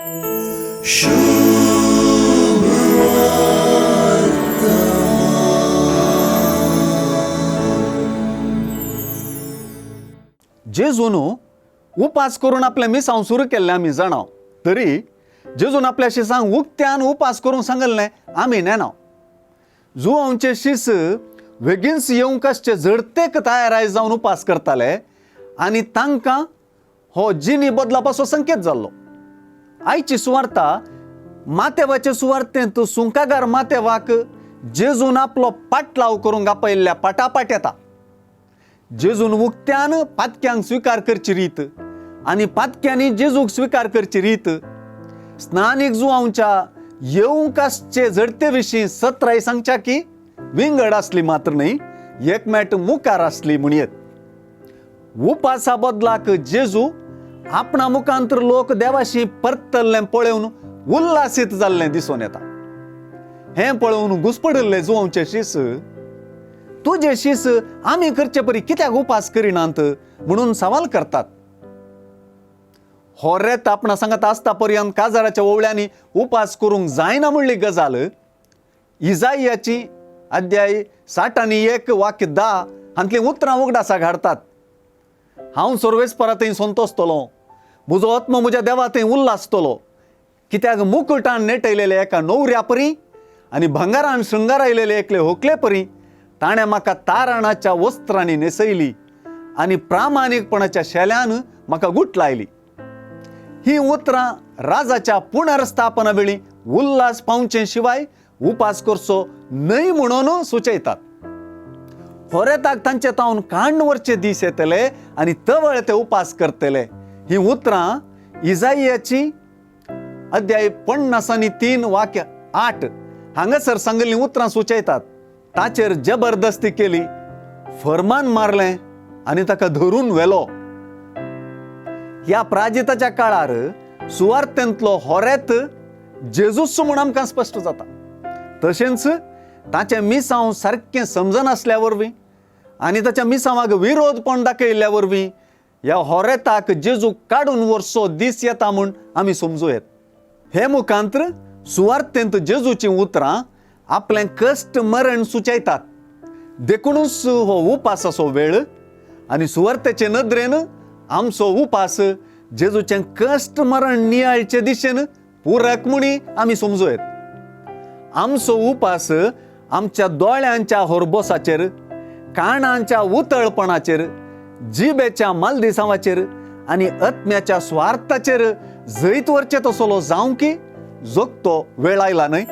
जेजून उपास करून आपलें मिसांव सुरू केल्लें आमी जाणा, तरी जेजून आपल्या शिसांक उक्त्यान उपास करूंक सांगल्लें आमी नेना. जुवांचे शीस वेगींच येवंक आसचे झडतेक तयाराय जावन उपास करताले आनी तांकां हो जिनी बदलापाचो संकेत जाल्लो. आयची सुवार्ता मातेवाचे सुवार्तेंत सुंकागार मातेवाक जेजून आपलो पाटलाव करूंक आपयल्ल्या पाटापाट येता. जेजून उक्त्यान पातक्यांक स्विकार करची रीत आनी पातक्यांनी जेजूक स्विकार करची रीत स्नानीक जुवांच्या येवंक आसचे झडते विशीं सत्राय सांगच्या की विंगड आसली मात्र न्हय, एकमेट मुखार आसली म्हणयेत. उपासा बदलाक जेजू आपणा मुखांतर लोक देवाशी परतल्लें पळोवन उल्हासीत जाल्लें दिसून येता. हें पळोवन घुसपडिल्ले जुवांचे शीस तुजे शीस आमी करचे परी कित्याक उपास करिनात म्हणून सवाल करतात. हो रेत आपणा सांगत आसता पर्यंत काजाराच्या ओवळ्यांनी उपास करूंक जायना म्हणली गजाल इजाइयाची अध्याय 60 आनी 1 वाक्य 10 हांतलीं उतरां उगडासाक हाडतात. हांव सर्वेस्परा थंय संतोसतलो, म्हजो आत्मो म्हज्या देवा थंय उल्हासतलो, कित्याक मुकुटान नेटयलेले एका न्हवऱ्या परी आनी भांगरान शृंगारायलेले एकले होकले परी ताणें म्हाका तारणाच्या वस्त्रांनी न्हेसयली आनी प्रामाणीकपणाच्या शेल्यान म्हाका गुट लायली. ही उतरां राजाच्या पुनर्स्थापना वेळी उल्हास पावचे शिवाय उपास करचो न्हय म्हणून सुचयतात. होरेताक तांचे तावन काण्ण व्हरचे दीस येतले आनी तवळ ते उपास करतले. ही उतरां इजाइयाची अध्याय 50 आनी 3 वाक्य 8 हांगासर सांगिल्लीं उतरां सुचयतात. ताचेर जबरदस्ती केली, फरमान मारलें आनी ताका धरून व्हेलो. ह्या प्राजिताच्या काळार सुवार्थेंतलो होरेत जेजूस म्हूण आमकां स्पश्ट जाता. तशेंच ताचें मिसांव सारकें समजनासल्या वरवीं आनी ताच्या मिसांवाक विरोधपण दाखयल्ल्या वरवीं ह्या होरेताक जेजूक काडून व्हरचो दीस येता म्हूण आमी समजूं येत. हे मुखांत्र सुवार्थेंत जेजूचीं उतरां आपलें कश्ट मरण सुचयतात. देखुनूच हो उपासाचो वेळ आनी सुवार्थेचे नदरेन आमचो उपास जेजूचें कश्ट मरण नियाळचे दिशेन पुरक म्हणी आमी समजूं येत. आमचो उपास आमच्या दोळ्यांच्या होरबोसाचेर, कानांच्या उतळपणाचेर, जिबेच्या मालदिसांवाचेर आनी आत्म्याच्या स्वार्थाचेर जैत व्हरचे तसलो जावं की जोगतो वेळ आयला न्हय.